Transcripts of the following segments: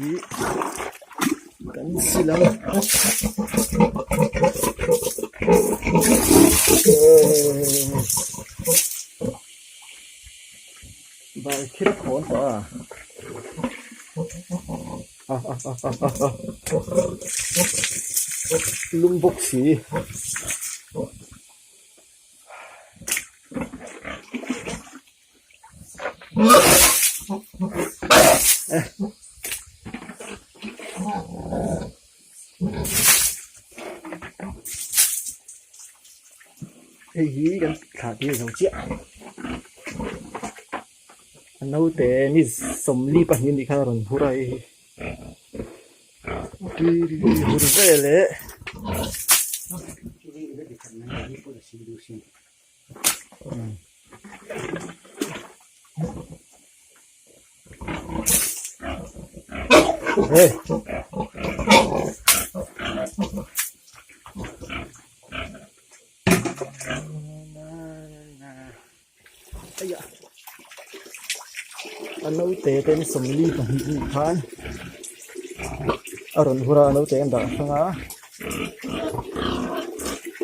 hi kan sil ang bal thil a khawn tawh a lum bawk si. Hei hi kan thlah tir zo chiah a naute ni 42 nih khan a rawn hur a hei hi hur veleh. Hey. A naute te ni 42 anih khan a rawn hur a a naute an dah hrang a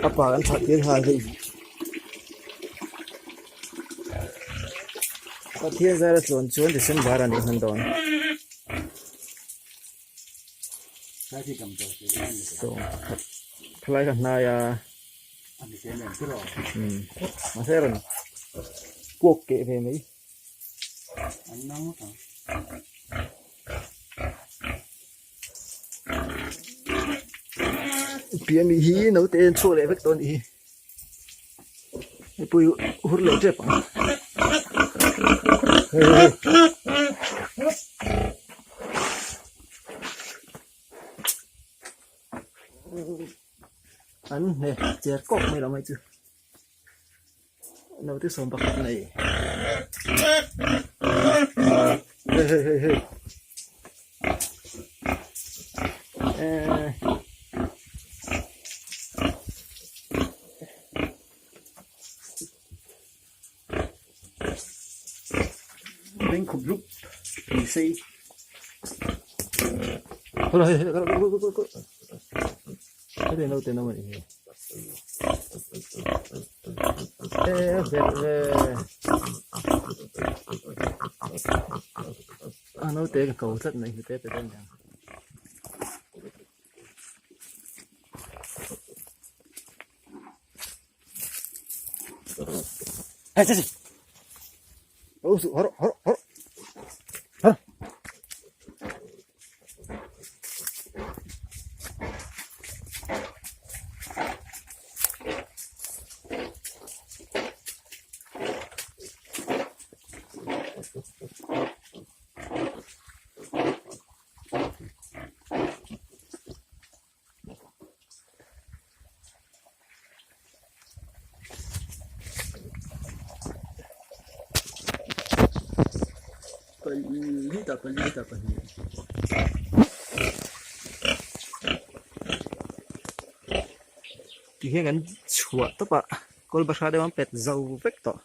a pa an thah tir nghal hei Pathian zara tlawn chuan December a nih hman dawn thalai ka hnai a. Mahse a rawn puak keh ve mai. Pian mi hi naute an chhuak leh vek tawh a nih hi. Mipui hur leh tep ang. Hei hei. An hne cher kawk mai lo mai chu naute 11 nei hei hei hei hei eh bengkhup rup ni sei a naute ka ko tlat mai hnute pe dawn nia. Hey, hey, hey. Oh, hor, hor, hor. Hor. Pali ta pali ta pahnih ti hian kan chhuah tawp a kawl bahra deuh an pet zo vek tawh.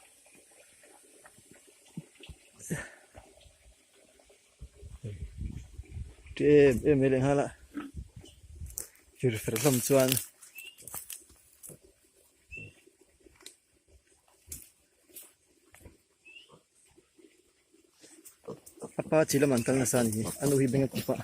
Ṭi em em mai leh nghal a fir fer hlawm chuan a pa chi lamah an kal nasa a ni hi a nu hi bank a kawp a.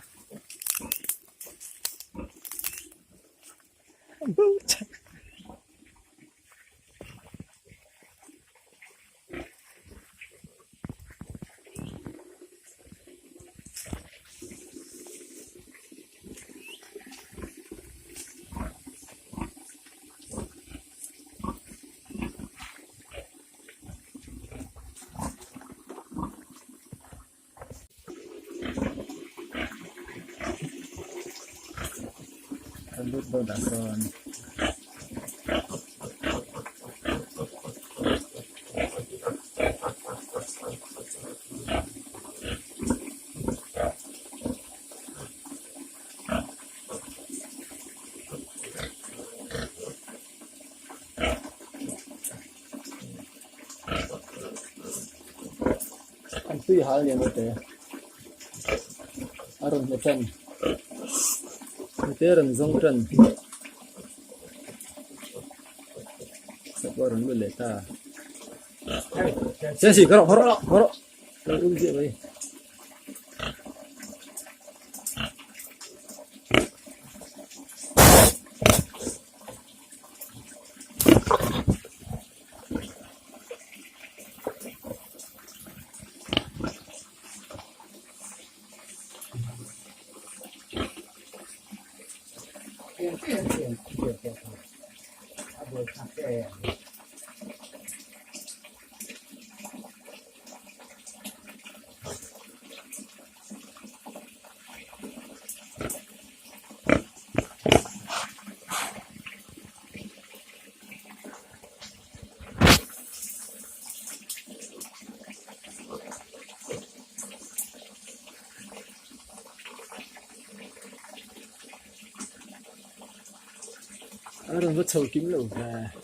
Kan lut dawn ah sawn an tui hal nia naute. A rawn hmu tan. Hnute a rawn zawng tan. Sapua a rawn lut leh ta. Sensi, kawr rawh, kawr rawh, kawr rawh. Ka um chiah mai. A rawn va chho kim lo ve.